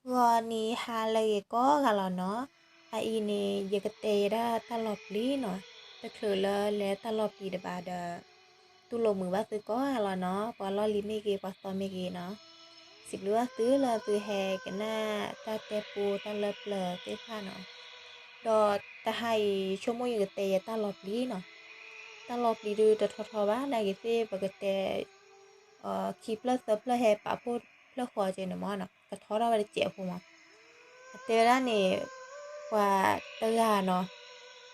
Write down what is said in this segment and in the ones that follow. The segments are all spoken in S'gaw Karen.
ဂီၤနံၤဟါလၢအဂ့ၤကိးဂၤလီၤနီၤ, အအံၤန့ၣ် ယကတဲယဲဒၣ်တၢ်လီၤပျံၤနီၤ, တချုးလၢလဲၤတၢ်လီၤပျံၤတဘၣ်ဒီး တူၢ်လိာ်မုာ်ဘၣ်သုကိးဂၤလီၤနီၤ, ပှၤလီၢ်လံၤမ့ၢ်ဂ့ၤ ပှၤသီမ့ၢ်ဂ့ၤနီၤ, စံးဘျုးဘၣ်သုလၢသုဟဲကနၣ်တၢ်တဲပူတၢ်လၢပျၢၤသ့ၣ်တဖၣ်နီၤ, ဒီးတဟါအံၤ ဆိကမိၣ်ယကတဲယဲတၢ်လီၤပျံၤနီၤ, တၢ်လီၤပျံၤဒုးတထီထီဘၣ် နာ်က့ၤသ့ၣ်ပကတဲ ခံဖျၢၣ်သၢဖျၢၣ်ဟဲပာ်ဖှိၣ်ဖျၢၣ်ဃီက့ၤန့ၣ်မ့ၢ်နီၤ, ကထီထီၣ်ဝဲတစဲးဖိမး, အတဲဝဲဒၣ်န့ၣ် ပှၤတဂၤနီၤ,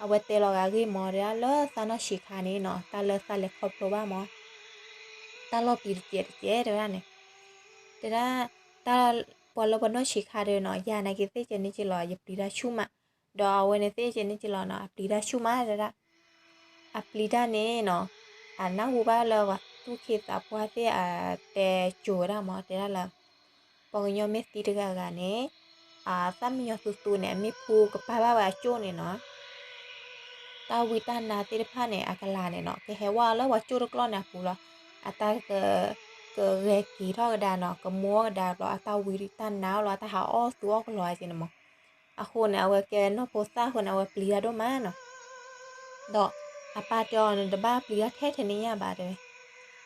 အဝဲတဲလီၤဂာ်ဂ့ၢ်မး တဲဒၣ်လၢသးနီၢ်ဆံးခါန့ၣ်နီၤ တၢ်လၢသးလဲၤခီဖျိဘၣ်မး, တၢ်လီၤပျံၤတစဲးတစဲးတဲဝဲဒၣ်န့ၣ်, တဲဒၣ် တၢ် ပှၤလၢပှၤနီၢ်ဆံးခါဒီးနီၤ ယၤနာ်က့ၤသ့ၣ်ကဲန့ၣ်က့ၤလီၤ ယပျံၤတၢ်ဆူၣ်မး, ဒီးအဝဲန့ၣ်သ့ၣ်ကဲန့ၣ်က့ၤလီၤနီၤ အပျံၤတၢ်ဆူၣ်မးတဲဒၣ် အပျံၤတၢ်န့ၣ်နီၤ, အနၢ်ဟူဘၣ်လၢပှၤသူၣ်က့သးပှၢ်သ့ၣ်အတဲစိၤဝဲဒၣ်မး တဲဒၣ်လၢ ပှၤကညီမ့ၢ်သံတဂၤဂၤန့ၣ် အသၣ်မံယီၤသူသူန့ၣ် အမ့ၢ်ဖူကပာ်ဘၣ်ဝဲအကၠိၣ်န့ၣ်နီၤ, တၢ်ဝံတၢ်နါသ့ၣ်တဖၣ်န့ၣ် အကလၤန့ၣ်နီၤ ကဟဲဝဲလၢပှၤကၠိၣ်တကျီၢ်န့ၣ်အပူၤလီၤ, အတၢ်က ကဂဲၤက့ၤထီၣ်ကဒါနီၤ ကမူထီၣ်ကဒါဘျီ အတၢ်ဝံတၢ်နါလီၤ အတၢ်ဟးအီၣ်သူအီၣ်ကလီက့ၤန့ၣ်မး, အဃိန့ၣ် အဝဲကဲနီၢ်ဖိသၣ်အဃိန့ၣ် အဝဲပျံၤတၢ်ဒိၣ်မးနီၤ, ဒီးအပၢ်တဲအီၤန့ၣ် တဘၣ်ပျံၤတၢ်ထဲထဲန့ၣ်ညါဘၣ်တဲဝဲ,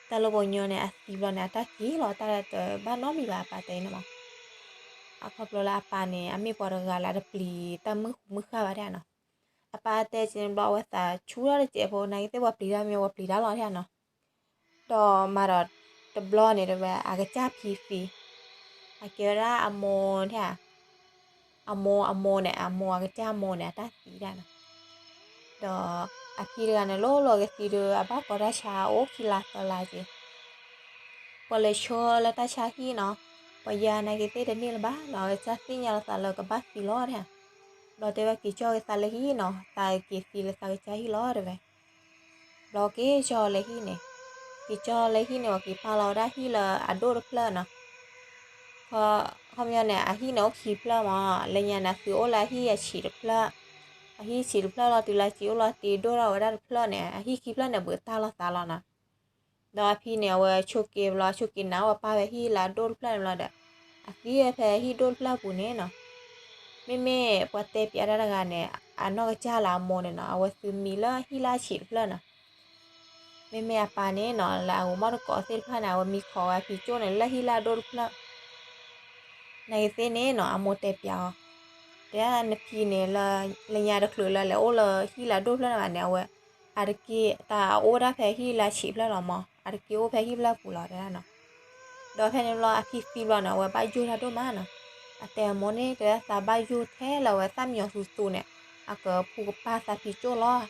တၢ်လၢပှၤကညီန့ၣ် အသံဘျီန့ၣ် အတၢ်က့ၤလီၤ တၢ်တဘၣ်နီတမံၤဘၣ် အပၢ်တဲန့ၣ်မး, အခီဖျိလၢအပၢ်န့ၣ် အမ့ၢ်ပှၤတဂၤလၢတပျံၤတၢ်မုၢ်ဃုာ်မုၢ်ဃာ်ဘၣ်ဒၣ်နီၤ, အပၢ်တဲက့ၤန့ၣ်ဘျီ အဝဲသးဆူၣ်ထီၣ်တစဲးဖိ နာ်က့ၤသ့ၣ်ပှၤပျံၤတၢ်မ့ၢ်ပှၤပျံၤတၢ်လီၤဒၣ်နီၤ, ဒီးမၤဒီးတဘျီန့ၣ်တဲဝဲ အကစၢ်ဖံသံ, အကဲဝဲဒၣ်အမိၢ်န့ၣ် အမိၢ်အမိၢ်န့ၣ် အမိၢ်အကစၢ်အမိၢ်န့ၣ် အတၢ်သံဒၣ်နီၤ, ဒီးအဖံတဂၤန့ၣ် လီၤလီၤကသံဒီး အဘၣ်ကိးတၢ်ဆါအိၣ်ခံလါသၢလါက့ၤ, ပှၤလဲၤဆှၢလၢတၢ်ဆါဟံၣ်နီၤ, ပှၤယၤနာ်က့ၤသ့ၣ်တန့ၢ်လၢၤဘၣ်နီၤ အကစၢ်သ့ၣ်ညါလီၤသးလၢကဘၣ်သံလီၤဒၣ်, ဘျီတဲဝဲက့ၤကၠီၣ်က့ၤသးလၢဟံၣ်နီၤ သးက့ၤသံလၢသးကစၢ်ဟံၣ်လီၤတဲဝဲ ဘျီက့ၤကၠီလၢဟံၣ်န့ၣ်, က့ၤကၠီလၢဟံၣ်န့ၣ် ပှၤက့ၤပာ်လီၤဝဲဒၣ်ဟံၣ်လၢအဒိၣ်တဖျၢၣ်နီၤ, ခီပညီန့ၣ် အဟံၣ်န့ၣ်အိၣ်ခံဖျၢၣ်မး, လၢညါန့ၣ် အသုအိၣ်လၢအဟံၣ်အဆံးတဖျၢၣ်, အဟံၣ်ဆံးတဖျၢၣ်လီၤ တုၤလၢအစ့အိၣ်လီၤတ့ၢ်ဒိၣ်ထီၣ်ဝဲဒၣ်တဖျၢၣ်န့ၣ် အဟံၣ်ခံဖျၢၣ်န့ၣ် ဘုးတၢ်လီၤသးလီၤနီၤ, ဒီးအဖံန့ၣ် အဝဲဆိးက့ၤဘျီ ဆိးက့ၤနၤအိၣ်ပာ်ဝဲဟံၣ်လၢအဒိၣ်တဖျၢၣ်န့ၣ်ဘျီဒီး, အသံဝဲဖဲဟံၣ်ဒိၣ်တဖျၢၣ်အပူၤန့ၣ်နီၤ, မ့မ့ၢ်ပှၤတဲပၠးတၢ်တဂၤန့ၣ် အနီၢ်ကစၢ်လၢအမိၢ်န့ၣ်နီၤ အဝဲသုမံလၢဟံၣ်လၢအဆံးတဖျၢၣ်နီၤ, မ့မ့ၢ်အပၢ်န့ၣ်နီၤ လၢအဂီၤမီၢ်တကိးသ့ၣ်တဖၣ်န့ၣ် အဝဲမံခိးဝဲအဖံကၠိၣ်န့ၣ် လၢဟံၣ်လၢအဒိၣ်တဖျၢၣ် နာ်က့ၤသ့ၣ်န့ၣ်နီၤ အမိၢ်တဲပၠးအီၤ, တဲဒၣ်နဖံန့ၣ် လၢညါတချုးလၢလဲၤအိၣ်လၢဟံၣ်လၢအဒိၣ်တဖျၢၣ်န့ၣ်ဘၣ်န့ၣ် အဝဲ အတက့ၢ်တၢ်အိၣ်ဒၣ်ဖဲဟံၣ်လၢအဆံးတဖျၢၣ်လီၤမး အတက့ၢ်အိၣ်ဖဲဟံၣ်ဖျၢၣ်ပူၤလီၤတဲဒၣ်နီၤ, ဒီးဖဲန့ၣ်ဘျီအဖံသံဘျီန့ၣ် အဝဲဘၣ်ယိၢ်တၢ်ဒိၣ်မးနီၤ, အတဲအမိၢ်န့ၣ် တဲဒၣ်သးဘၣ်ယိၢ်ထဲလၢအဝဲသၣ်မံယီၤသူသူန့ၣ် အကဖူကပာ်သးဖံကၠိၣ်လီၤ,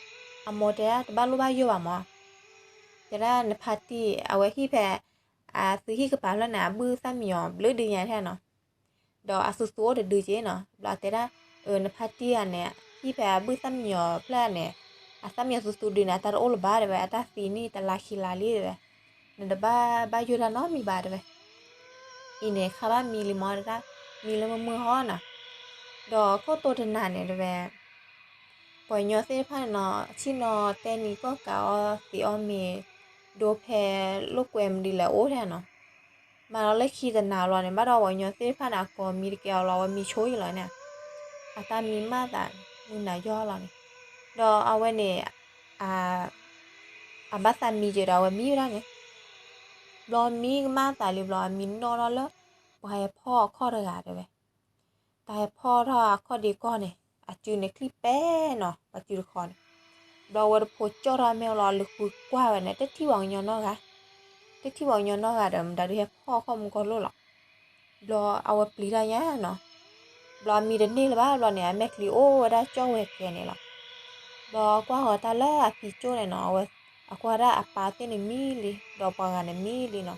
အမိၢ်တဲဒၣ်တဘၣ်လိၣ်ဘၣ်ယိၢ်ဘၣ်မး, တဲဒၣ်နဖါတံၢ် အဝဲဟံၣ်ဖဲ အသုဟံၣ်ကပၤဖျၢၣ်န့ၣ် အဘုၣ်သၣ်မံယီၤဘျုးဒုညါထဲနီၤ, ဒီးအသူသူအိၣ်တဒုက့နီၤ ဘျီတဲဒၣ်, နဖါတံၢ်ဧါန့ၣ် ဟံၣ်ဖဲအဘုၣ်သၣ်မံယီၤဖျၢၣ်န့ၣ် အသၣ်မံယီၤသူသူဒုန့ၣ် အတၢ်တအိၣ်လၢၤဘၣ်တဲဝဲ အတၢ်သံန့ၣ်တလါခံလါလံတဲဝဲ, နတဘၣ်ဘၣ်ယိၢ်တၢ်နီတမံၤဘၣ်တဲဝဲ, အံၤန့ၣ် ခါဘၣ်မံလံမးတဲဒၣ်, မံလၢမုၢ်မုၢ်ဟီနီၤ, ဒီးခိၣ်တိတနၤန့ၣ်တဲဝဲ ပှၤကညီသ့ၣ်တဖၣ်န့ၣ်နီၤ ဆ့ၣ်နီၤတဲနံၤကီၢ်ကးအီၣ်သံးအီၣ်မ့ၤ ဒိဖဲလိာ်ကွဲမနုၤလဲၣ်အိၣ်ထဲနီၤ, မၤလီၤလၢခံတနၤလီၤန့ၣ် ဘၣ်ဒီးပှၤကညီသ့ၣ်တဖၣ်န့ၣ် အကိးမံတကဲအီၤလီၤ အဝဲမံဆိအံၤလီၤန့ၣ်, အတၢ်မံမးသး မုၢ်နၤယီၢ်လီၤန့ၣ်, ဒီးအဝဲန့ၣ် အဘၣ်သးမံက့ၤဒီး အဝဲမံဝဲဒၣ်န့ၣ်, ဘျီမံကမၣ်သးလံဘျီ အမံနီၣ်ထီၣ်လၢ ပှၤဟဲဖီၣ်အခီၣ်တဂၤတဲဝဲ, တၢ်ဟဲဖီၣ်ထီၣ်အခီၣ်ဒ့ကီၢ်န့ၣ် အစုန့ၣ်ချံပဲနီၤ ပှၤစုတခီန့ၣ်, ဘျီဝဲတဖိကၠီၣ်ထီၣ်မဲာ်လီၤ လုၢ်ဃုကွၢ်ဝဲန့ၣ် တထံၣ်ပှၤကညီနီတဂၤ, တထံၣ်ပှၤကညီနီတဂၤဒီး မတၤဒုးဟဲဖီၣ်အခီၣ်မူကီၢ်လိၣ်လီၤ, ဘျီအဝဲပျံၤတၢ်ညါနီၤ, ဘျီအမံတန့ၢ်လၢၤဘၣ်ဘျီန့ၣ် အမဲာ်ချံအိၣ်ဝဲဒၣ်ကၠီၣ်ဝဲကဲန့ၣ်လီၤ, ဘျီကွၢ်ဃီၤတၢ်လၢအဖံကၠိၣ်န့ၣ်နီၤ အဝဲ အကွၢ်ဒၣ်အပၢ်သ့ၣ်န့ၣ်မံလံ ဒီးပှၤဂၤန့ၣ်မံလံနီၤ,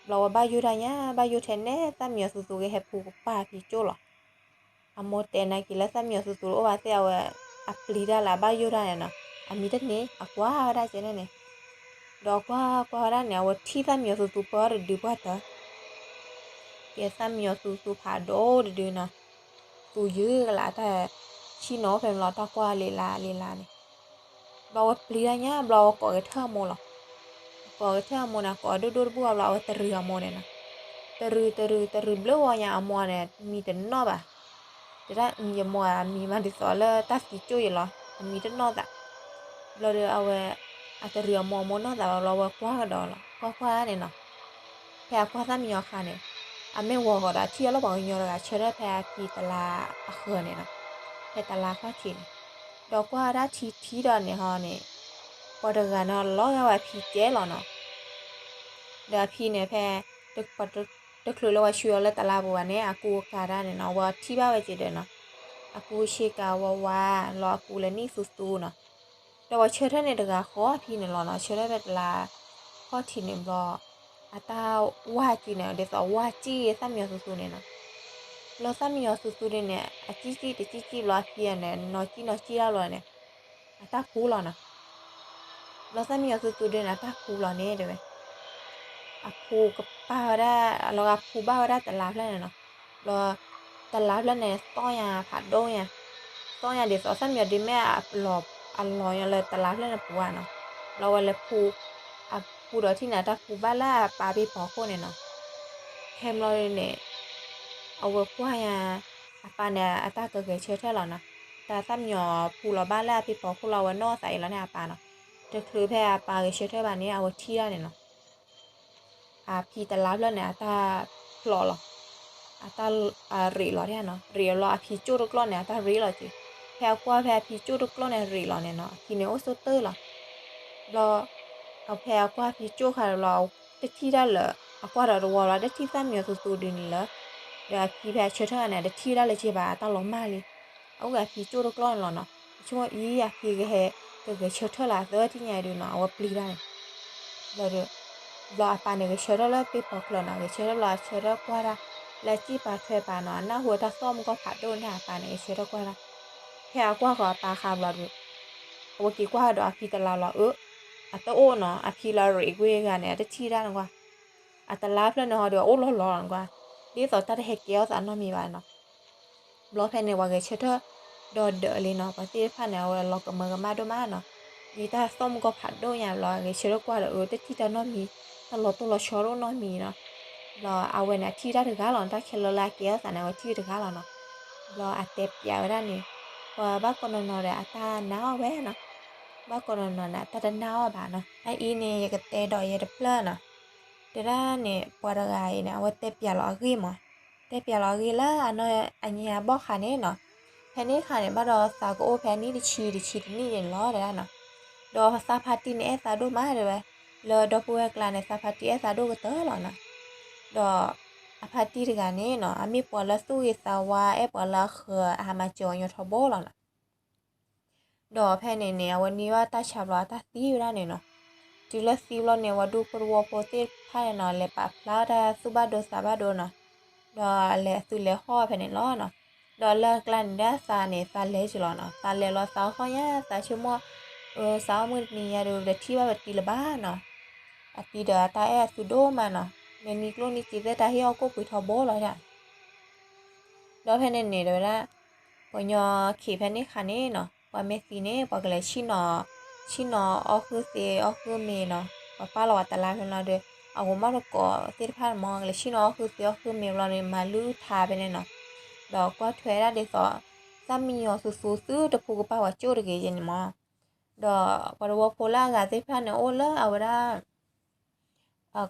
ဘျီဝဲဘၣ်ယိၢ်တၢ်ညါ ဘၣ်ယိၢ်ထဲန့ၣ် သၣ်မံယီၤသူသူကဟဲဖူကပာ်ဖံကၠိၣ်လီၤ, အမိၢ်တဲနာ်က့ၤလၢသၣ်မံယီၤသူသူတအိၣ်ဘၣ်သ့ၣ် အဝဲအပျံၤတၢ်လၢအဘၣ်ယိၢ်တၢ်န့ၣ်နီၤ, အမံတန့ၢ် အကွၢ်ဝဲဒၣ်ကဲန့ၣ်န့ၣ်, ဒီးကွၢ်ကွၢ်ဝဲဒၣ်န့ၣ် အဝဲထံၣ်သၣ်မံယီၤသူသူပၢတဒုပှၢ်တၢၢ် ကဲသၣ်မံယီၤသူသူဖးဒိၣ်တဒုနီၤ, သူယုၢ်ကလးတၢ် ဆ့ၣ်နီၤအိၣ်ဖဲန့ၣ်လီၤတၢ်ကွၢ်လံလါလံလါန့ၣ်, ဘျီဝဲပျံၤတၢ်ညါ ဘျီဝဲကိးက့ၤထၢၣ်အမိၢ်လီၤ, ကိးက့ၤထၢၣ်အမိၢ်န့ၣ် ကိးဒိၣ်ဒိၣ်တဘူၣ်ဘျီ အဝဲတရံးအမိၢ်န့ၣ်နီၤ, တ တရံးတရံးတရံးဘျုးဂီၤညါ အမိၢ်န့ၣ် မံတနီၣ်ဘၣ်. တဲဒၣ် ယမိၢ်အမံမးဒ်သိးလၢတၢ်သံကၠိၣ်ယဲလီၤ, အမံတနီၣ်သး. ဘျီဒီးအဝဲ အတရံးအမိၢ်အမိၢ်နီၢ်သးဘၣ်ဘျီ အဝဲကွၢ်ကဒီးလီၤ, ကွၢ်ကွၢ်န့ၣ်နီၤ, ဖဲအကွၢ်သၣ်မံညီၤအခါန့ၣ် အမ့ၢ်ဝီၤဂီၤဒီး အထံၣ်အလီၢ်ပှၤကညီတဂၤ ဆၢထၢၣ်ဖဲအဖံတလါအဃၢၤန့ၣ်နီၤ, ဖဲတလါခီၣ်ထံးန့ၣ်, ဒီးကွၢ်ဝဲဒၣ်ထံထံဒီးန့ၣ်ဟီန့ၣ်, ပှၤတဂၤန့ၣ်လီၤဂာ်ဝဲအဖံကဲလီၤနီၤ. ဒီးအဖံန့ၣ်ဖဲ တချုးလၢပှၤဆှၢအီၤလၢတလါပူၤဘၣ်န့ၣ် အကူအကၤတၢ်န့ၣ်နီၤ, ဝဲထံၣ်ဘၣ်ဝဲက့ၤဒီးနီၤ, အကူဆ့ကၤဝါဝါ လီၤအကူလဲၤနံၣ်သူသူနီၤ. ဒီးပှၤဆၢထၢၣ်န့ၣ်တဂၤဃီအဖံန့ၣ်လီၤနီၤ, ဆၢထၢၣ်ဖဲတလါခီၣ်ထံးန့ၣ်ဘျီ အတၢ်ဝၢ်က့ၤန့ၣ် ဒ်သိးဝၢ်ကံၣ်သၣ်မံညီၤသူသူန့ၣ်နီၤ. ဘျီသၣ်မံညီၤသူသူဒ်န့ၣ် အကံၣ်ကံၣ်တကံၣ်ကံၣ်ဘျီ အဖံန့ၣ် နီၤကံၣ်နီၤကံၣ်တၢ်ဘျီန့ၣ် အတၢ်ဖူလီၤနီၤ. ဘျီသၣ်မံညီၤသူသူဒ်န့ၣ် အတၢ်ဖူလီၤန့ၣ်တဲဝဲ အဖူကပာ်ဝဲဒၣ် လီၤဂာ်ဖူဘၣ်ဝဲဒၣ်တလါဖျၢၣ်န့ၣ်နီၤ. ဘျီ တလါဖျၢၣ်န့ၣ် သီၣ်ညါဖးဒိၣ်ညါ, သီၣ်ညါဒ်သိးသၣ်မံညီၤဒ်မ့ၢ်အလီၤ အလီၤညါလၢတလါဖျၢၣ်န့ၣ်ပူၤဧါနီၤ. ဘျီဝဲလဲၤဖူ အဖူဒီးထံၣ်န့ၣ် အတၢ်ဖူဘၣ်လၢအပၢ်ဖံဖီခိၣ်န့ၣ်နီၤ. ခဲဘျီန့ၣ် အဝဲကွၢ်ညါ အပၢ်န့ၣ် အတၢ်ကဂဲၤဆၢထၢၣ်လီၤနီၤ. တၢ်သၣ်မံညီၤဖူလီၤဘၣ်လၢအဖံဖီခိၣ်လီၤ အဝဲနီၢ်သးအံၤလီၤန့ၣ် အပၢ်နီၤ. တချုးဖဲအပၢ်ဂဲၤဆၢထၢၣ်ဘၣ်န့ၣ် အဝဲထံၣ်ဒၣ်န့ၣ်နီၤ. အဖံတလါဖျၢၣ်န့ၣ် အတၢ်ဖျိးလီၤ, အတၢ်ရ့းလီၤဒၣ်နီၤ. ရ့းလီၤအဖံကၠိၣ်တကျီၢ်န့ၣ် အတၢ်ရ့းလီၤက့ၤ. ဖဲအကွၢ်ဖဲအဖံကၠိၣ်တကျီၢ်န့ၣ်ရ့းလီၤန့ၣ်နီၤ အဖံန့ၣ်အိၣ်ဆိးတၢၢ်လီၤ. ဘျီ အဖဲအကွၢ်ဖံကၠိၣ်ခါဘျီ တထံၣ်တၢ်လၢၤ, အကွၢ်ဒီးတဝီလီၤ တထံၣ်သၣ်မံညီၤသူသူဒ်န့ၣ်လၢၤ. ဒီးအဖံဖဲအဆၢထၢၣ်န့ၣ် တထံၣ်ဝဲဒၣ်လၢၤဘၣ် အတၢ်လီၤမၢ်လံ. အအိၣ်ဂ့ၤအဖံကၠိၣ်တကျီၢ်န့ၣ်လီၤနီၤ. ဆိကမိၣ်အံၤ အဖံကဟဲ ကဂဲၤဆၢထၢၣ်လၢအသၢထံၣ်ညါဒုးနီၤ အဝဲပျံၤတၢ်န့ၣ်. ဘျီဒီး ဘျီအပၢ်န့ၣ် ဂဲၤဆၢထၢၣ်လၢဖံဖီခိၣ်နီၤ. ဂဲၤဆၢထၢၣ်ဘျီ အဆၢထၢၣ်ကွၢ်တၢ် လၢအစံၣ်ပာ်ထွဲပာ်နီၤ. အနၢ်ဟူတၢ်သီၣ်မုၢ်ကီၢ်ဖးဒိၣ်န့ၣ် အပၢ်န့ၣ် ဂဲၤဆၢထၢၣ်ကွၢ်တၢ်. ဖဲအကွၢ်ဃီၤအပၢ်ခါဘျီဒီး အဝဲက့ၤကွၢ်ဒီးအဖံတလါလီၤ အၢ အတအိၣ်နီၤ. အဖံလၢအရ့းကွံာ်ဂၤန့ၣ် အတထံၣ်တၢ်န့ၣ်ကွၢ်. အတလါဖျၢၣ်န့ၣ်ဟီဒီး အအိၣ်လီၤလီၤလီၤန့ၣ်ကွၢ်. ဒ်သိးတၢ်တဟဲကဲထီၣ်သးနီတမံၤဘၣ်နီၤ. ဘျီဖဲန့ၣ် ပှၤဂဲၤဆၢထၢၣ်ဒီးဒၢးလံနီၤ. ပှၤသ့ၣ်တဖၣ်န့ၣ် အဝဲလီၤကမၢကမၣ်ဒိၣ်မးနီၤ. ဒ်တၢ်သီၣ်မုၢ်ကီၢ်ဖးဒိၣ်ညါဘျီ ဂဲၤဆၢထၢၣ်ကွၢ်ဒီး အၢ တထံၣ်တၢ်နီတမံၤ, တၢ်လီၤတိၢ်လီၤဆီဒိၣ်နီတမံၤနီၤ. ဘျီအဝဲန့ၣ် အထံၣ်တၢ်တဂၤလီၤ. တၢ်ခဲလၢာ်လၢအကဲထီၣ်သးန့ၣ် အဝဲထံၣ်တဂၤလီၤနီၤ. ဘျီအတဲပျးဝဲဒၣ်န့ၣ် ပှၤဘၣ်ကိးနီၤနီၤဒီး အတၢ်နာ်အီၤဝဲနီၤ. ဘၣ်ကိးနီၤနီၤန့ၣ် အတၢ်တနာ်အီၤဘၣ်နီၤ. အအံၤန့ၣ် ယကတဲဒီးယဲတဖျၢၣ်နီၤ. တဲဒၣ်န့ၣ် ပှၤတဂၤအံၤန့ၣ် အဝဲတဲပျးလီၤအဂ့ၢ်မး. တဲပျးလီၤအဂ့ၢ်လၢအနီၢ်အညါဘီၣ်ခါန့ၣ်နီၤ. ဖဲန့ၣ်ခါန့ၣ် ဘၣ်ဒီးသးကအိၣ်ဖဲအနံၣ်တဆံ တဆံတနံၣ်န့ၣ်လီၤတဲဒၣ်နီၤ. ဒီးသးဖါတံၢ်န့ၣ် အဲၣ်သးဒိၣ်မးတဲဝဲ, လၢဒီပုၢ်ဝဲၢ်ကျါန့ၣ် သးဖါတံၢ်အဲၣ်သးဒိၣ်ကတၢၢ်လီၤနီၤ. ဒီးအဖါတံၢ်တဂၤန့ၣ်နီၤ အမ့ၢ်ပှၤလၢသူၣ်ဂ့ၤသးဝါ အဲၣ်ပှၤလၢအဃၢၤ အဟးမၤစၢၤပှၤကညီထီဘိလီၤနီၤ. ဒီးဖဲန့ၣ်န့ၣ် အဝဲန့ၢ်ဘၣ်တၢ်ဆါဘျီ အတၢ်သံဝဲဒၣ်န့ၣ်နီၤ. တုၤလၢသံဘျီန့ၣ် ပှၤဒူပှၤသဝီဖိသ့ၣ်တဖၣ်န့ၣ်နီၤ လဲၤပာ်ဖျါတၢ်သူၣ်ဘၣ်ဒိသးဘၣ်ဒိနီၤ. ဒီးလဲၤအသုလဲၤဟီၣ်ဖဲန့ၣ်လီၤနီၤ. ဒီးလၢအကျါန့ၣ်ဒၣ်သးန့ၣ် သးလဲၤက့ၤလီၤနီၤ. သးလဲၤလီၤသးဟီၣ်ညါ သးဆိကမိၣ် အၢ သးအီၣ်မုၢ်တနံၤညါဒီး ပတထံၣ်ဘၣ်ပတံၤလၢၤဘၣ်နီၤ. အတံၤဒီးအတၢ်အဲၣ်အသုဒိၣ်မးနီၤ. မ့ၢ်နံၤကျိၣ်နံၤစ့သ့ၣ်တၢ်ဟ့ၣ်အီၣ်ကိၣ်ပှ့ၤထီဘိလီၤဒၣ် ဒီးဖဲန့ၣ်န့ၣ် တဲဝဲဒၣ် ပှၤကညီခံဖဲန့ၣ်ခါန့ၣ်နီၤ ပှၤမ့ၢ်သံန့ၣ် ပှၤကလဲၤဆံၣ်နီၤ ဆံၣ်နီၤအီၣ်ဃုာ်သ့အီၣ်ဃုာ်မ့ၤနီၤ. ပှၤပာ်လီၤပှၤတလါဖဲန့ၣ်လီၤဒီး အဂီၤမီၢ်တကိးသ့ၣ်တဖၣ်န့ၣ်မ့ၢ် ကလဲၤဆံၣ်နီၤအီၣ်ဃုာ်သ့အီၣ်ဃုာ်မ့ၤဘျီန့ၣ် မၤလုၢ်ထါဖဲန့ၣ်နီၤ. ဒီးကွၢ်ထွဲဒၣ်ဒ်သိး သၣ်မံညီၤသူသူသုတဖူကပာ်ပှၤကၠိၣ်တဂ့ၤယဲန့ၣ်မ့ၢ် ဒီးပှၤသဝီဖိလၢအဂၤသ့ၣ်တဖၣ်န့ၣ် အိၣ်လၢအဝဲဒၣ်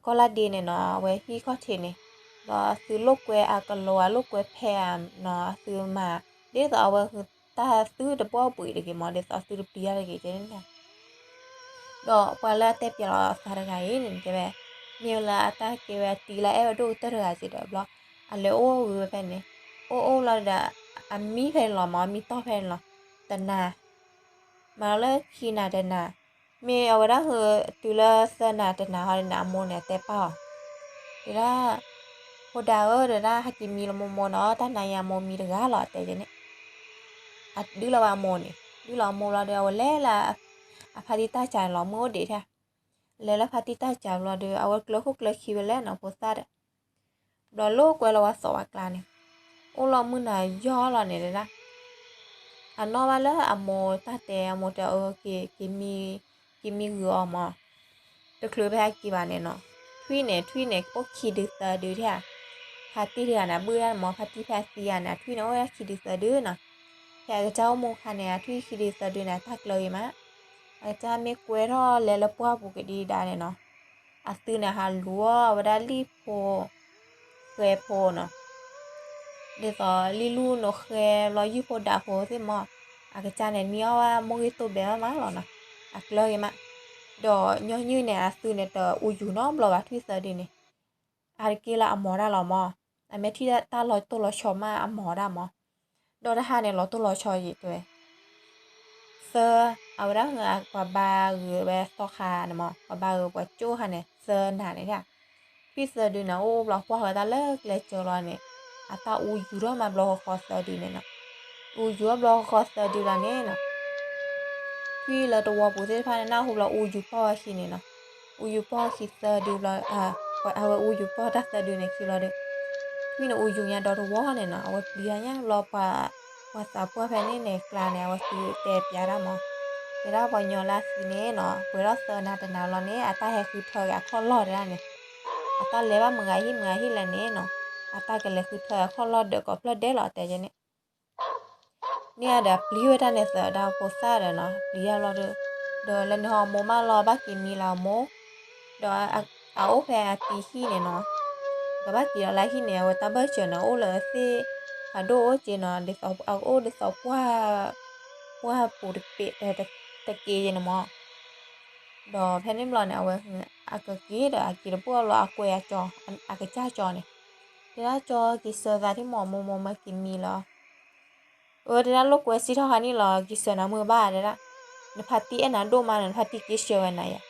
ကီၢ်လါဒ့န့ၣ်နီၤ အဝဲဟံၣ်ခီၣ်ထံးန့ၣ်, ဒီးအသုလိာ်ကွဲအကလီၤ အလိာ်ကွဲဖဲဧါနီၤ အသုမၤ ဒ်သိးအဝဲတၢ်သုတဘီၣ်ဘှံးတဂ့ၤမ့ၢ် ဒ်သိးအသုတပျံၤတၢ်တဂ့ၤန့ၣ်. ဒီးပှၤလၢအတဲပျးလီၤအသးတဂၤအံၤန့ၣ် တဲဝဲ မ့ၢ်ဝဲလၢအတၢ်ကဲဝဲအတံၤလၢအဲၣ်ဝဲဒိၣ်ကတၢၢ်တဂၤက့ၤဒီးဘျီ အလဲၤအိၣ်ဝံၤဝဲဖဲန့ၣ်, အိၣ်အိၣ်လီၤဒီး အမံဖဲန့ၣ်လီၤမ့ၢ် အမံတီၢ်ဖဲန့ၣ်လီၤ, တနၤ မၤလီၤလၢခံနၤတနၤ, မ့ၢ်အဝဲဒၣ်ဟဲတုၤလၢသၢနၤတနၤဟီန့ၣ် အမိၢ်န့ၣ်တဲပာ်အီၤ, တဲဒၣ်, ဖိဒါဧၢ တဲဒၣ် ဟဲက့ၤမံလၢမိၢ်မိၢ်နီၤ တၢ်နါယၤမိၢ်မံတဂၤလီၤ တဲန့ၣ်, အဒုးလီၤဝဲအမိၢ်န့ၣ် ဒုးလီၤအမိၢ်လီၤဒီး အဝဲလဲၤလၢ အဖါတံၢ်တၢ်စၢ်န့ၣ်လီၤ မုၢ်အိၣ်ဒံးထဲ, လဲၤလၢဖါတံၢ်တၢ်စၢ်ဘျီဒီး အဝဲကျၢၤခိၣ်ကျၢၤခံဝဲလဲၣ်နီၤ ဖိသၣ်ဒီး ဘျီလိာ်ကွဲလၢပှၤသီၣ်ပှၤကျါန့ၣ်, အိၣ်လီၤမုၢ်နၤယီၢ်လီၤန့ၣ်တဲဒၣ်, အနီၢ်ဘၣ်လၢအမိၢ်တၢ်တဲ အမိၢ်တဲအၢ က့ၤမံဂုာ်အီၤမး, တချုးဖဲအက့ၤဘၣ်န့ၣ်နီၤ, ထွံၣ်န့ၣ် ထွံၣ်န့ၣ် အိၣ်ခံဒုသၢဒုထဲဧါ, ဖါတံၢ်တဂၤန့ၣ် အဘုၣ်ဒၣ်န့ၣ်မ့ၢ် ဖါတံၢ်ဖဲအသံဂၤန့ၣ် အထွံၣ်န့ၣ်အိၣ်ဝဲဒၣ်ခံဒုသၢဒုနီၤ. ဖဲအကစၢ်အိၣ်မူအခါန့ၣ် အထွံၣ်ခံဒုသၢဒုန့ၣ် အတၢ်ကျၢၤဂ့ၤမး, အကစၢ်မ့ၢ်ကွဲထီၣ်လဲလၢပှၢ်ပူၤကဒံဒါန့ၣ်နီၤ, အသုန့ၣ်ဟးလူၤအီၣ်ဝဲဒၣ်လံၣ်ဖိ ဃဲဖိနီၤ, ဒ်သိးလံၣ်လူၢ်နိဃဲဘျီယုၢ်ဖိဒးဖိသ့ၣ်မး, အကစၢ်န့ၣ်နံၤအီၣ်ဝဲမိၢ်ဂ့ၢ်တိၢ်ဘဲဘၣ်မးလီၤနီၤ, အကျၢၤဂ့ၤမး, ဒီးညီနုၢ်န့ၣ် အသုန့ၣ်တအူယူၤနီတဘျီဘၣ်ထွံၣ်သၢဒုန့ၣ်, အါတက့ၢ်လၢအမီၤတၢ်လီၤမး, အမ့ၢ်ထံၣ်တၢ်လီၤတိၢ်လီၤဆီမးအမီၤတၢ်မး, ဒီးတဟါန့ၣ်လီၤတိၢ်လီၤဆီယံၤတဲဝဲ သၢ, အဝဲဒၣ် ပှၤဘါဂုာ်ဝဲသီခါန့ၣ်မး, ပှၤဘါဂုာ်ပှၤကၠိၣ်ခါန့ၣ် သၢနၤန့ၣ်ဒၣ်, ထွံၣ်သၢဒုန့ၣ် အိၣ်ဘျီကွၢ်ဃီတၢ်လၢကျဲစၢၤလီၤန့ၣ်, အတၢ်အူယူၤထီၣ်မးဘျီဃီဃီသၢဒုန့ၣ်နီၤ, အူယူၤထီၣ်ဘျီဃီဃီသၢဒုလီၤန့ၣ်နီၤ ထွံၣ်လၢတဝီပူၤသ့ၣ်တဖၣ်န့ၣ် နၢ်ဟူဘျီအူယူၤပီၢ်ဝဲခံန့ၣ်နီၤ, အူယူၤပီၢ်ခံသၢဒုဘျီ, အဝဲအူယူၤပီၢ်တၢ်သၢဒုန့ၣ်ခံဘျီဒီး, ထွံၣ်န့ၣ်အူယူၤညါဒီးတဝီန့ၣ်နီၤ, အဝဲပျံၤတၢ်ညါဘျီ ပှၤသးပှၢ်ဖဲန့ၣ်န့ၣ် ကျါန့ၣ် အဝဲသုတဲပျးတၢ်မး, တဲဒၣ်ပှၤညီလၢအသံန့ၣ်နီၤ ပှဲၤထီၣ်သၢနၤတနၤလီၤန့ၣ် အတၢ်ဟဲဃုထၢက့ၤအခီၣ်လီၢ်တဲဒၣ်န့ၣ်, အတၢ်လဲၤဘၣ်မုၢ်ဂၤဟံၣ်မုၢ်ဂၤဟံၣ်လဲၣ်န့ၣ်နီၤ, အတၢ်ကလဲၤဃုထၢအခီၣ်လီၢ်ဒၢးကိးဖျၢၣ်ဒဲးလီၤတဲကဲန့ၣ် န့ၣ်ဒီးပျံၤဝဲတၢ်န့ၣ်သၢဒီးဖိသၣ်ဒီးနီၤ ပျံၤတၢ်ဘျီဒီး, ဒီးလၢန့ၣ်ဟီမိၢ်မးလီၤဘၣ်က့ၤမံလၢအမိၢ်, ဒီးအအိၣ်ဖဲအတံၤဟံၣ်န့ၣ်နီၤ, ကဘၣ်က့ၤဒီးလၢဟံၣ်န့ၣ် အဝဲတၢ်ဘၢၣ်စၢၤန့ၣ် အိၣ်လၢသ့ၣ်ဖးဒိၣ်အိၣ်က့ၤနီၤ, အအိၣ်ဒ်သိးပှၢ်, ပှၢ်ပူၤတက့ၢ်န့ၣ်မး ဒီးဖဲန့ၣ်ဘျီန့ၣ် အဝဲအကက့ၤဒီးအက့ၤတဘိၣ်ဘျီအကွဲးအကစၢ်ကၠီန့ၣ်, တဲဒၣ်ကၠီက့ၤဆှၢသးထံၣ်မိၢ်မိၢ်မိၢ်မၢက့ၤမံလီၤ, အတဲဒၣ်လိာ်ကွဲစံၣ်ထီၣ်ခါန့ၣ်လီၤ က့ၤဆှၢနၤမုၢ်ဘၣ်တဲဒၣ်, နဖါတံၢ်အဲၣ်နၤဒိၣ်မးန့ၣ် နဖါတံၢ်က့ၤဆှၢဝဲနၤယါ,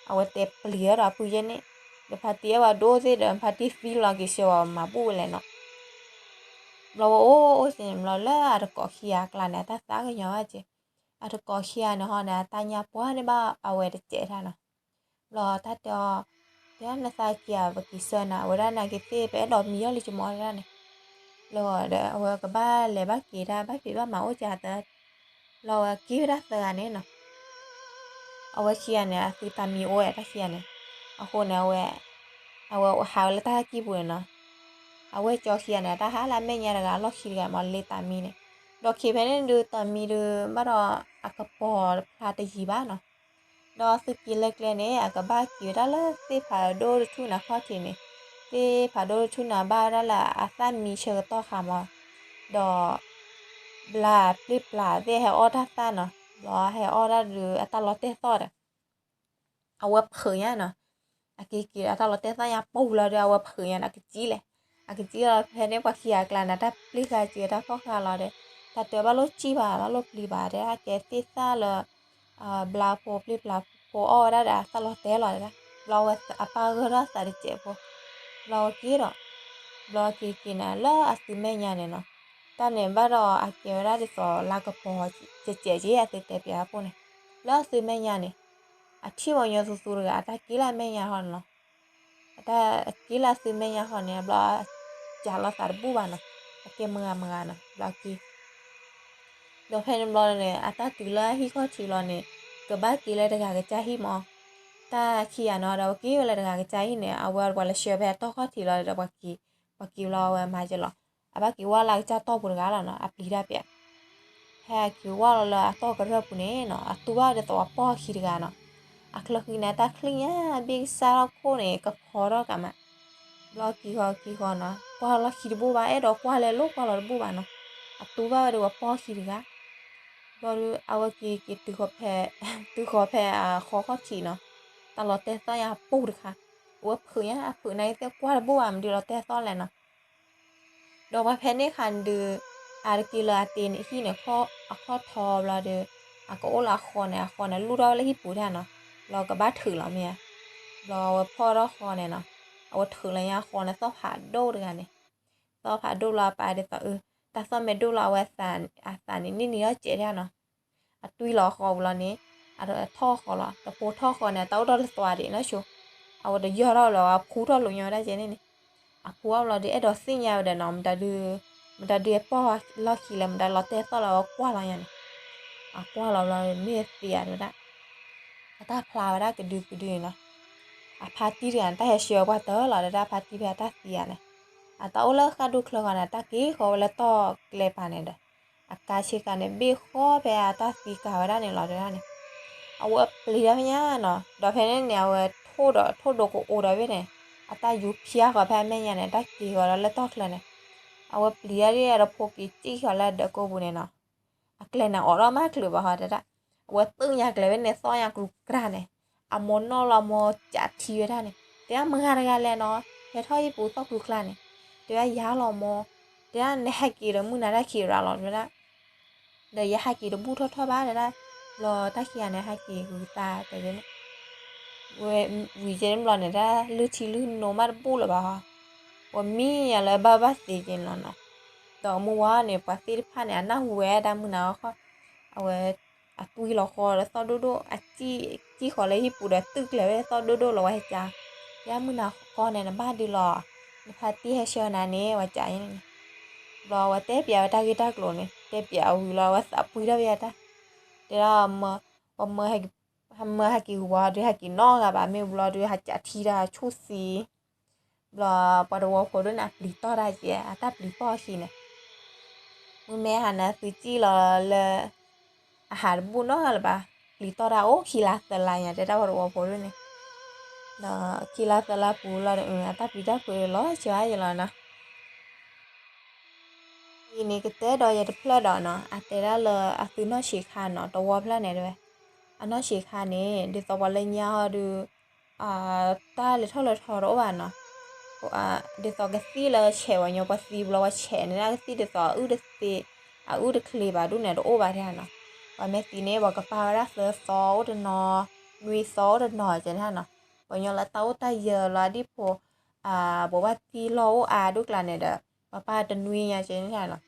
အဝဲတဲပျံၤဒီးအပုၢ်ယဲၢ်န့ၣ်, နဖါတံၢ်အဲၣ်ဝဲဒိၣ်သ့ၣ်ဒီး နဖါတံၢ်သံလီၤက့ၤဆှၢဝဲမၤဘူၣ်လဲၣ်နီၤ ဘျီဝဲအိၣ်အိၣ်စ့ၢ်န့ၣ်ဘျီလၢအတကိးခံဂၤအကျါန့ၣ် အတၢ်သးကညီၤဘၣ်က့ၤ, အတကိးခံဂၤန့ၣ်ဟီန့ၣ် အတၢ်ညၣ်ပှၢ်န့ၢ်ဘၣ်အဝဲတစဲးတၢ်နီၤ, ဘျီတၢ်တဲအီၤ, တဲဒၣ်နသးက့ၤဧါ ပက့ၤဆှၢနၤ အဝဲဒၣ်နာ်က့ၤသ့ၣ် ပအဲၣ်ဒိးမံအီၤလံကမီၤတဲဒၣ်န့ၣ်, လၢဒီးအဝဲကဘၣ်လဲၤဘၣ်က့ၤတၢ် ဘၣ်က့ၤဘၣ်မၤအိၣ်ကတၢၢ်, ဘျီဝဲက့ၤဝဲဒၣ်သၢဂၤန့ၣ်နီၤ အဝဲခံဂၤန့ၣ် အသုတၢ်မံအိၣ်ဝဲတၢ်ခံဂၤန့ၣ်, အဃိန့ၣ် အဝဲဟးဝဲလၢတၢ်ဟဲကံၢ်ပူၤန့ၣ်နီၤ, အဝဲကၠီခံဂၤန့ၣ် တၢ်ဟးလၢအမဲာ်ညါတဂၤ အလီၢ်ခံတဂၤမ့ၢ်လ့တၢ်မံန့ၣ်, ဒီးခံဖဲန့ၣ်ဒုးတၢ်မံဒုး ဘၣ်ဒီးအကပီၤတဖျါတယံၤဘၣ်နီၤ, ဒီးသုးက့ၤလၢကျဲန့ၣ် အကဘၣ်က့ၤဝဲဒၣ်လၢသ့ၣ်ဖးဒိၣ်တထူၣ်န့ၣ်ခီၣ်ထံးန့ၣ်, သ့ၣ်ဖးဒိၣ်တထူၣ်န့ၣ် ဘၣ်ဝဲဒၣ်လၢအသၣ်မံဆၢကတီၢ်ခါမး, ဒီး ဘျါပျ့ၤပျါသ့ၣ်ဟဲအီၣ်တၢ်သၣ်နီၤ, ဘျီဟဲအီၣ်တၢ်ဒုးအတၢ်လီၤတဲာ်သီၣ်ဒီး အဝဲဖုးညါနီၤ, အက့ၤက့ၤအတၢ်လီၤတဲာ်သီၣ်ညါပူၤလီၤဒီး အဝဲဖုးညါန့ၣ် အကစံလဲၣ်, အကစံလီၤဖဲန့ၣ်ပှၤခံဂၤအကျါန့ၣ် တၢ်ပျ့ၤဃာ်စ့တၢ်ဖီၣ်ဃာ်လီၤဒီး, တၢ်တဲဘၣ်လိၣ်စံၣ်ဘၣ် ဘၣ်လိၣ်ပျံၤဘၣ်တဲ အကဲသ့ၣ်သၣ်လၢ ဘျါဖိပျ့ၤပျါဖိအီၣ်ဝဲဒၣ်ဒီးအတၢ်လီၤတဲာ်လီၤတဲဒၣ်, ဘျီဝဲအပၢ်ဂၢၢ်ထီၣ်သးတစဲးဖိ, ဘျီဝဲက့ၤဒီး, ဘျီက့ၤက့ၤန့ၣ် လၢအသုးမဲာ်ညါန့ၣ်နီၤ, တၢ်န့ၣ်ဘၣ်ဒီးအကဲဝဲဒၣ်ဒ်သိး လါကပီၤ ကဲးကဲးက့ၤ အသုတဲပျးအဖိန့ၣ်, လၢအသုးမဲာ်ညါန့ၣ်, အထံၣ်ပှၤကညီသူသူတဂၤ အတၢ်က့ၤလၢအမဲာ်ညါဃီန့ၣ်လီၤ, အတၢ်က့ၤလၢအသုးမဲာ်ညါဃီန့ၣ် ဘျီအစးလီၤသးတဘူၣ်ဘၣ်နီၤ, အကဲမုၢ်ဂၤမုၢ်ဂၤနီၤ ဘျီက့ၤ ဒီးဖဲန့ၣ်ဘျီန့ၣ် အတၢ်တုၤလၢအဟံၣ်ခီၣ်ထံးလီၤန့ၣ်, ကဘၣ်က့ၤလၢတဂၤကစၢ်ဟံၣ်မး, တၢ်ခံဂၤန့ၣ်ဒီး အဝဲက့ၤဝဲလၢတဂၤကစၢ်ဟံၣ်န့ၣ် အဝဲပှၤလဲၤဆှၢဖဲအတီၢ်ခီၣ်ထံးလီၤဒီး ပှၤက့ၤ, ပှၤက့ၤဘျီအဝဲမၤက့ၤလီၤ, အဘၣ်က့ၤဝဲလၢအကစၢ်တီၢ်ပူၤတဂၤလီၤနီၤ အပျံၤတၢ်ပျး, ဖဲအက့ၤဝဲလီၤလၢအတီၢ်ကရၢၢ်ပူၤန့ၣ်နီၤ အတူၢ်ဘၣ်ဒ်သိးပှၤပီၢ်ခံတဂၤနီၤ, အချၢဃံန့ၣ် တၢ်ချံၣ်ညါ ဘ့ၣ်ကစၢ်ထီၣ်ခိၣ်န့ၣ် ကဖီထီၣ်ကးမး ဘျီက့ၤဃီက့ၤဃီနီၤ ကွၢ်လီၢ်ခံတဘူၣ်ဘၣ် အဲၣ်ဒိးကွၢ်လဲၤလိၣ်ကွၢ်လီၤတဘူၣ်ဘၣ်နီၤ, အတူၢ်ဘၣ်ဝဲဒီးပှၤပီၢ်ခံတဂၤ, ဘျီဒီး အဝဲက့ၤက့ၤတုၤဃီၤဖဲ, တုၤဃီၤဖဲအဃီခီၣ်ထံးနီၤ, တၢ်လီၤတဲာ်သီၣ်ညါအပူၤတခါ, အဝဲဖုးညါအဖုးန့ၣ်သ့ၣ်ကွၢ်တဘူၣ်ဘၣ် မနုၤလီၤတဲာ်သီၣ်လဲၣ်နီၤ ဒီးပှၤဖဲန့ၣ်ခါဒုး, အါတက့ၢ်လၢအတ့ဟံၣ်န့ၣ် အခီၣ်ထီဘျီဒီး, အကအိၣ်လၢအဃီန့ၣ် အဃီန့ၣ် လူၢ်ထီၣ်ဝဲလၢဟံၣ်ပူၤတၢ်နီၤ, ဘျီကဘၣ်ထုးလီၤမ့ၢ်ဧါ, ဘျီအဝဲဖီၣ်ထီၣ်ဃီန့ၣ်နီၤ, အဝဲထုးလီၤညါဃီန့ၣ် သီၣ်ဖးဒိၣ်တဂၤန့ၣ်, သီၣ်ဖးဒိၣ်လီၤအပာ်ဒ်သိးအ, တၢ်သီၣ်မဲာ်ဒိၣ်လီၤအဝဲအသးန့ၣ် န့ၢ်နံၤထီၣ်စဲးတၢ်နီၤ အတွံၢ်လီၤဃီပူၤလီၤန့ၣ်, အထီၣ်ဃီလီၤ တဖိထီၣ်ဃီန့ၣ် တၢ်အိၣ်ထီၣ်လၢသွါဒံးနီၢ်ဆိ, အဝဲတယီၢ်ထီၣ်လီၤ အဖူထီၣ်လိာ်ညီဝဲဒၣ်ကဲန့ၣ်န့ၣ်, အဖူအီၣ်ဘျီဒီး အဲၣ်ဒိးသ့ၣ်ညါဝဲဒီးနီၤ မတၤဒုး, မတၤဒုးပီၢ်လီၢ်ခံလဲၣ် မတၤလီၤတဲာ်သီၣ်လၢအဝဲကွၢ်လီၤညါန့ၣ်, အကွၢ်လီၤဘျီမ့ၢ်သံဧါတဲဝဲဒၣ်, အတၢ်ဖျါဝဲဒၣ်ကဒုကဒုန့ၣ်နီၤ, အဖါတံၢ်တဂၤန့ၣ် တၢ်ဟဲဆှၢပှၢ်တၢၢ်လီၤ တဲဒၣ်ဖါတံၢ်ဖဲအတၢ်သံဧါန့ၣ်, အတၢ်အိၣ်လၢဃၣ်ဒိၣ်ချၢဃီန့ၣ် အတၢ်က့ၤဃီၤဝဲလၢတီၢ်ကျဲပၤန့ၣ်ဒီး အကါဆ့ကၤန့ၣ် ဘ့ၣ်ဃီဖဲအတၢ်သံကၤဝဲဒၣ်န့ၣ်လီၤတဲဒၣ်န့ၣ်, အဝဲပျံၤတၢ်ဖဲညါနီၤ, ဒီးဖဲန့ၣ်န့ၣ် အဝဲထိၣ်ဒီးထိၣ်ဒိကအိဒီးဘ့ၣ်န့ၣ်, အတၢ်ယူၤဖၠါဃီၤဖဲအမဲာ်ညါန့ၣ် အတၢ်က့ၤဃီၤဒီးလၢတီၢ်ချၢန့ၣ်, အဝဲပျံၤတၢ်ဒ်အတဖိက့ၤစံၣ်ဃီၤလၢအဒၢးကိးပူၤန့ၣ်နီၤ, အကျဲန့ၣ်အိးထီၣ်မးချုးဘၣ်ဟီတဲဒၣ်, အဝဲသုးညါကျဲဝဲန့ၣ် သီၣ်ညါကျူၤကျါန့ၣ်, အမိၢ်နီၢ်လီၤမိၢ်ကးထံဝဲဒၣ်န့ၣ် တဲဒၣ်မုၢ်ဂၤတဂၤလဲၣ်နီၤ, ဟဲထီၣ်ဟံၣ်ပူၤသီၣ်ကျူၤကျါန့ၣ်, တဲဒၣ်ယၤလီၤမိၢ်, တဲဒၣ်နဟဲက့ၤဒီးမုၢ်နၤတၢ်ခံးရၤလီၤတဲဒၣ်, ဒီးယဟဲက့ၤတဘူၣ်ထီၣ်ထီၣ်ဘၣ်တဲဒၣ်, ဘျီတၢ်ခံဂၤန့ၣ် ဟဲက့ၤဂုၤသးတဲဝဲန့ၣ် ဝံၤကဲန့ၣ်ဘျီန့ၣ် တၢ်လုၢ်ထံလုၢ်နိမးတဘူၣ်လၢၤဘၣ်ဟီ, ပှၤမံယၤလၢဘၣ်ဘၣ်သ့က့ၤလီၤနီၤ, ဒီးမုၢ်ဝါန့ၣ် ပှၤသ့ၣ်တဖၣ်န့ၣ် အနၢ်ဟူဝဲဒၣ်မုၢ်နၤအီၣ်ဃီ, အဝဲ အသွံလီၤဃီဒီးသီၣ်ဒိၣ်ဒိၣ်, အစံၣ်ဃီၤလၢဟံၣ်ပူၤဒီးသုးကျဲၤဝဲသီၣ်ဒိၣ်ဒိၣ်လီၤဝဲကါ, ယဲမုၢ်နၤဃီန့ၣ် နဘၣ်ဒုးလီၤ, နဖါတံၢ်ဟဲဆှၢနၤန့ၣ် ဝဲကါန့ၣ်, ဘျီဝဲတဲပၠးဝဲတၢ်ဂ့ၢ်တၢ်ကျိၤန့ၣ် တဲပၠးဝံၤလီၤ ဝဲသးပှံတၢ်ဖဲအတၢ်, တဲဒၣ် ပမၢဟဲက့ၤဝၤဒီး ဟဲက့ၤနီတဂၤဘၣ် မ့ၢ်ဘျီဒီး ဟးကးထံတၢ်ဆူၣ်သံ, ဘျီပှၤတဝီဖိဒိၣ်န့ၣ် အပျံၤတီၢ်တၢ်ကဲ အတၢ်ပျံၤတီၢ်အခံန့ၣ်, မုၢ်မ့ၢ်ဟါန့ၣ်သုစံၣ်လီၤလၢ အဟးတဘူၣ်နီတဂၤလၢၤဘၣ်, ပျံၤတီၢ်တၢ်အိၣ်ခံလါသၢလါညါ တဲဒၣ်ပှၤတဝီဖိဒိၣ်န့ၣ်, ဒီးခံလါသၢလါပူၤလီၤဒီး အတၢ်ပျံၤတၢ်ဖုးလီၤစှၤယလီၤနီၤ အံၤန့ၣ်ကတဲဒီးယတဖျၢၣ်ဒီးနီၤ, အတဲဒၣ်လၢအသုနီၢ်ဆံးခါနီၤ, တဝီဖျၢၣ်န့ၣ်တဲဝဲ, အနီၢ်ဆံးခါန့ၣ် ဒ်သိးပှၤလၢညါဟီဒုး တၢ်လဲၤထီၣ်လဲၤထီတအိၣ်ဘၣ်နီၤ, ဒ်သိးကသံၣ်လၢဆဲးဝဲညီ ပှၤသံဘျီပှၤဆဲးန့ၣ် ကသံၣ်ဒ်သိးအအုၣ်တသ့, အအုၣ်တချ့ဘၣ်ဒ်န့ၣ်တအိၣ်ဘၣ်တဲနီၤ, ပှၤမ့ၢ်သံန့ၣ် ပှၤကပာ်ဝဲဒၣ်သၢသီအိၣ်တနီၤ, နွံသီအိၣ်တနီၤကဲန့ၣ်နီၤ, ပှၤညီလၢတၢ်အိၣ်တၢ်ယၢၤလီၤအဒံၣ်ဖိ ဘိးဘၣ်သံလီၢ်အိၣ်အါဒိၣ်ကျါန့ၣ်ဒီး ပှၤပာ်တနွံညါကဲန့ၣ်နီၤ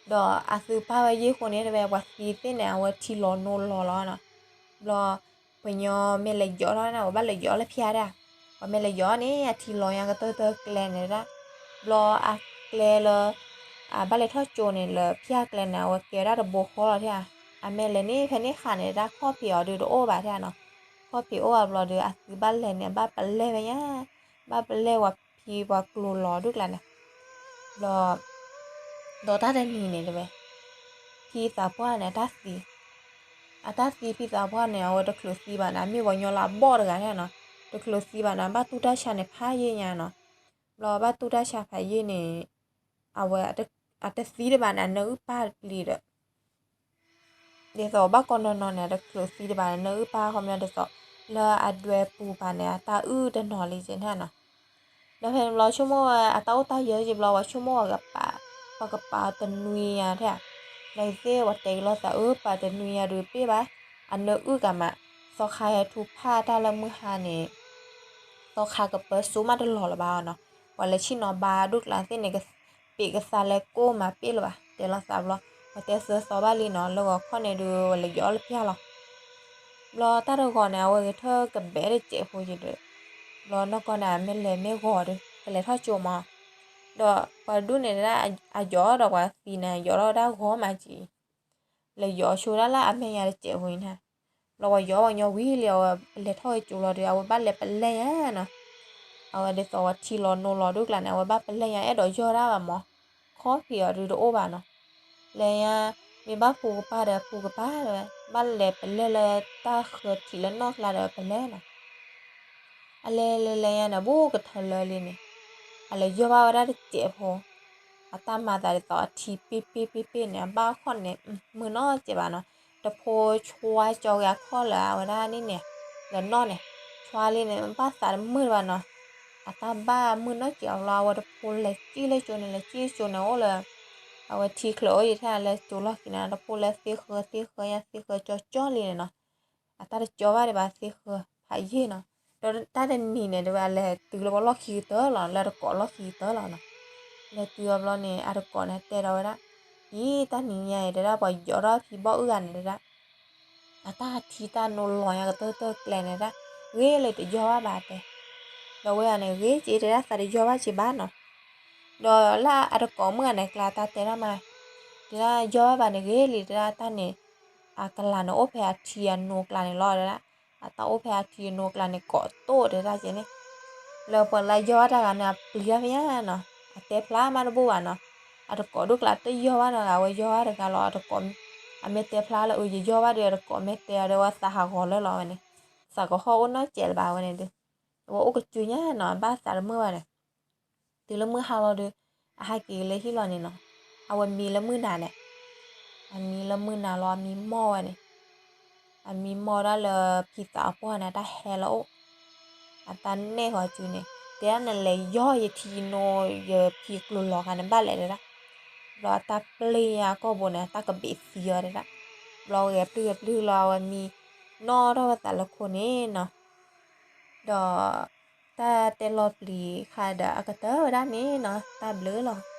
ဒီးအသုပာ်ဝဲယ့ၢ်ဃိန့ၣ်တဲဝဲ ပှၤသံသ့ၣ်န့ၣ် အဝဲထံလီၤနိလီၤလီၤနီၤ, ဘျီ ပှၤညီမ့ၢ်လဲၤယီၤထီၣ်န့ၣ် အဝဲဘၣ်လဲၤယီၤလၢဖၠါဒၣ်, ပှၤမ့ၢ်လဲၤယီၤန့ၣ် အထံလီၤညါကတၢၢ်တၢၢ်ကျဲန့ၣ်ဒၣ်, ဘျီအကျဲလၢ အဘၣ်လဲၤထီၣ်ကၠိန့ၣ်လၢဖၠါကျဲန့ၣ် အဝဲကဲဝဲဒၣ်တဘိဃီလီၤထဲဧါ, အမ့ၢ်လဲၤန့ၣ်ဖဲန့ၣ်ဃးန့ၣ်ဒၣ် ခီၣ်ဖံးအီၤဒုးတအိၣ်ဘၣ်ထဲဧါနီၤ, ခီၣ်ဖံးအိၣ်ဘၣ်ဘျီဒီး အသုဘၣ်လဲၤန့ၣ် အဘၣ်ပလဲၢ်ဝဲညါ, ဘၣ်ပလဲၢ်ဝဲဖံပှၤကျိၤလီၤဒိၣ်ကျါန့ၣ်, ဘျီ ဒီးတၢ်တနံၤန့ၣ်တဲဝဲ, ဖံသးပှၢ်န့ၣ် အတၢ်သံ, အတၢ်သံဖံသးပှၢ်န့ၣ် အဝဲတချုးသံဘၣ်န့ၣ် အမ့ၢ်ပှၤညီလၢအဘီၣ်တဂၤန့ၣ်နီၤ, တချုးသံဘၣ်န့ၣ် ဘၣ်တူၢ်တၢ်ဆါန့ၣ်ဖးယံာ်ညါနီၤ, ဘျီဘၣ်တူၢ်တၢ်ဆါဖးယံာ်န့ၣ် အဝဲ အတသံတဘၣ်န့ၣ် အနၢအုၣ်ပၢ်လံဒီး ဒ်သိးဘၣ်ကိးနီၢ်နီၢ်န့ၣ် တချုးသံတဘၣ်န့ၣ် နၢအုၣ်ပၢ်ခီပညီဒ်သိး လၢအဒွဲပူၤဘၣ်န့ၣ် အတၢ်အုၣ်တနီၤလံကဲန့ၣ်နီၤ, ဒီးဖဲန့ၣ်ဘျီဆိကမိၣ်ဝဲ အတၢ်အိၣ်တၢ်ယၢၤက့ၤဘျီ ပှၤဆိကမိၣ်ဝဲကပာ်, ပှၤကပာ်တနွံညါထဲဧါ, ဒီးသ့ၣ်ဝဲတဲကလီၤသးအုၣ်ပာ်တနွံညါဒုးပ့ၢ်ဘၣ်, အနၢအုၣ်ကမး, သီခါဟဲထူဖးတၢ်လၢမုၢ်ဟါန့ၣ် သီခါကပၢၤစိမးတလီၤလၢၤဘၣ်နီၤ, ပှၤလဲၤဆ့ၣ်နီၤဘါဒိၣ်ကျါသ့ၣ်န့ၣ် ပ့းကသါလဲၤကိၢ်မးပ့ၢ်လၢၤဘၣ် တဲလီၤသးဘျီ, ပှၤတဲသၢသီဘၣ်လံနီၤ လၢဂီၤခီၣ်န့ၣ်ဒုး ဝဲလဲၤယီၤလၢဖၠါလီၤ, ဘျီတၢ်တဂီၤန့ၣ် အဝဲဂဲၤထၢၣ်ကဘဲးတစဲးဖိယံၤဒီး, ဘျီနီၢ်ကီၢ်န့ၣ် အမ့ၢ်လဲၤမ့ၢ်ဂီၤဒီး ကလဲၤထီၣ်ကၠိမး, ဒီးပှၤဒူၣ်န့ၣ်ဒၣ် အယီၤဒီးပှၤသံန့ၣ် ယီၤထီၣ်ဝဲဒၣ်ဂီၤမးက့ၤ လဲၤယီၤဆိဒၣ်လၢအမဲာ်ညါတစဲးဖိအံၤန့ၣ်, ဘျီပှၤယီၤပှၤညီဝံၤလံ အဝဲလဲၤထီၣ်ဝဲကၠိလီၤဒီး အဝဲဘၣ်လဲၤပလဲၢ်ညါနီၤ, အဝဲဒ်သိးဝဲထံလီၤနိလီၤဒိၣ်ကျါန့ၣ် အဝဲဘၣ်ပလဲၢ်ညါ အဲၣ်ဒိးယီၤဒၣ်ဘၣ်မး, ခီၣ်ဖံးအီၤဒုးတအိၣ်ဘၣ်နီၤ, လဲၤညါ မ့ၢ်ဘၣ်ဖိကပၢ်ဒီးဖိကပၢ်တဲဝဲ ဘၣ်လဲၤပလဲၢ်လၢတၢ်ဃၢၤထံးလၢနီၢ်ကျါဒီးပလဲၢ်နီၤ အလဲၤလဲၤလဲၤညါန့ၣ် ဘူးကထၢလၢာ်လံန့ၣ်, အလဲၤယီၤဘၣ်ဝဲဒၣ်တစဲးဖိ, အတၢ်မၤသးဒ်သိးအထံပ့ၢ်ပ့ၢ်ပ့ၢ်ပ့ၢ်န့ၣ် အဘၣ်ခီၣ်န့ၣ် မုာ်နီၢ်စဲးဘၣ်နီၤ, တဖိဆွါကၠီက့ၤအခီၣ်လၢအဝဲဒၣ်န့ၣ်န့ၣ်, လၢနီၢ်န့ၣ်, ဆွါလံန့ၣ် ဘၣ်သးတမုာ်ဘၣ်နီၤ, အတၢ်ဘၣ်မုာ်နီၢ်စဲးအီၤလီၤ, အဝဲတဖိလဲၤစံၣ်လၢကၠိန့ၣ် လဲၤစံၣ်ကၠိန့ၣ်အိၣ်လၢ အဝဲထံချၢအိၣ်ယံၤထဲလၢကၠိလီၢ်ခံန့ၣ် တဖိလဲၤသ့ဃၢသ့ဃၢညါသ့ဃၢကၠီကၠီလံန့ၣ်နီၤ, အတၢ်တကၠီဘၣ်ဒံးဘၣ်သ့ဃၢဖးယံာ်နီၤ, ဒီးတၢ်တနံၤန့ၣ် တဲဝဲအလဲၤတုၤလၢပှၤလီၢ်ခံကတၢၢ်လီၤ လၢတကိးလီၢ်ခံကတၢၢ်လီၤနီၤ, လဲၤတုၤအဘျီန့ၣ် အတကိးန့ၣ်တဲဒီးဝဲဒၣ်, အံၤတၢ်နံၤညါအံၤတဲဒၣ် ပှၤယီၤထီၣ်ဖံဘီၣ်အုၣ်ဂၤန့ၣ်တဲဒၣ် အတၢ်ထံတၢ်နိလီၤညါကတၢၢ်တၢၢ်ကျဲန့ၣ်ဒၣ်, ဂ့ၤလၢတယီၤဘၣ်ဘၣ်တဲ, ဒီးဝဲဂၤန့ၣ် ဂ့ၤက့ၤတဲဒၣ်သးတယီၤဘၣ်က့ၤဘၣ်နီၤ, ဒီးလၢအတကိးမုၣ်ဂၤန့ၣ် ကျါတၢ်တဲဒၣ်မး, တဲဒၣ်ယီၤဘၣ်ဘၣ်န့ၣ်ဂ့ၤလံတဲဒၣ်တၢ်န့ၣ်, အကလၤန့ၣ်အိၣ်ဖဲအထံအနိကျါန့ၣ်လီၤတဲဒၣ်, အတၢ်အိၣ်ဖဲအထံအနိကျါန့ၣ်ကိးတိၢ်တဲဒၣ်ကဲန့ၣ်, လၢပှၤလၢယီၢ်ဘၣ်တၢ်ဂၤန့ၣ် အပျံၤတၢ်ဖဲညါနီၤ, အတဲဖျါမးတဘၣ်ဘၣ်နီၤ, အတကိးဒိၣ်ကျါတယီၢ်ဘၣ်နီၤ, အဝဲယီၢ်ဘၣ်တဂၤလီၤ, အတကိး, အမ့ၢ်တဲဖျါလၢ အၢ ယယီၢ်ဘၣ်ဒီး အတကိးမ့ၢ်တဲအီၤဒီး ဝဲသးဟးဂီၤလၢလီၤဝဲန့ၣ်, သးကဟီၣ်အိၣ်နီတစဲးလၢၤဘၣ်ဝဲန့ၣ်ဒီး, အဝဲအိၣ်ကစူညါနီၤ, အဘၣ်သးတမုာ်ဘၣ်န့ၣ် တုၤလၢမုၢ်ဟါလီၤဒီး အဟဲက့ၤလၢဟံၣ်လီၤန့ၣ်နီၤ, အဝဲမံလၢမုၢ်နၤန့ၣ်, အမံလၢမုၢ်နၤလီၤ အမံမီၢ်ဝဲန့ၣ်, အမံမီၢ်ဒၣ်လၢဖံသးအပှၢ်န့ၣ် အတၢ်ဟဲလီၤအိၣ်, အတၢ်နဲၣ်ဃီၤစုန့ၣ်, တဲဒၣ်နလဲၤယီၢ်ယထံယနိ ယဖံကျိၤလီၤဂၤန့ၣ်ဘၣ်လဲၣ်တဲဒၣ်, ဘျီအတၢ်ပျ့ၤညါအကီၢ်ဘိန့ၣ် အတၢ်ကဘ့းသံအီၤတဲဒၣ်, ဘျီဂဲၤပျုၢ်ဂဲၤပျုၢ်လီၤ အဝဲမံနီၣ်ထီၣ်ဝဲသးလၢခိန့ၣ်နီၤ, ဒီး တၢ်တဲလီၤပျံၤဃာ်ဒီးအကတၢၢ်ဝဲဒၣ်န့ၣ်နီၤ, တၢ်ဘျုးလီၤ.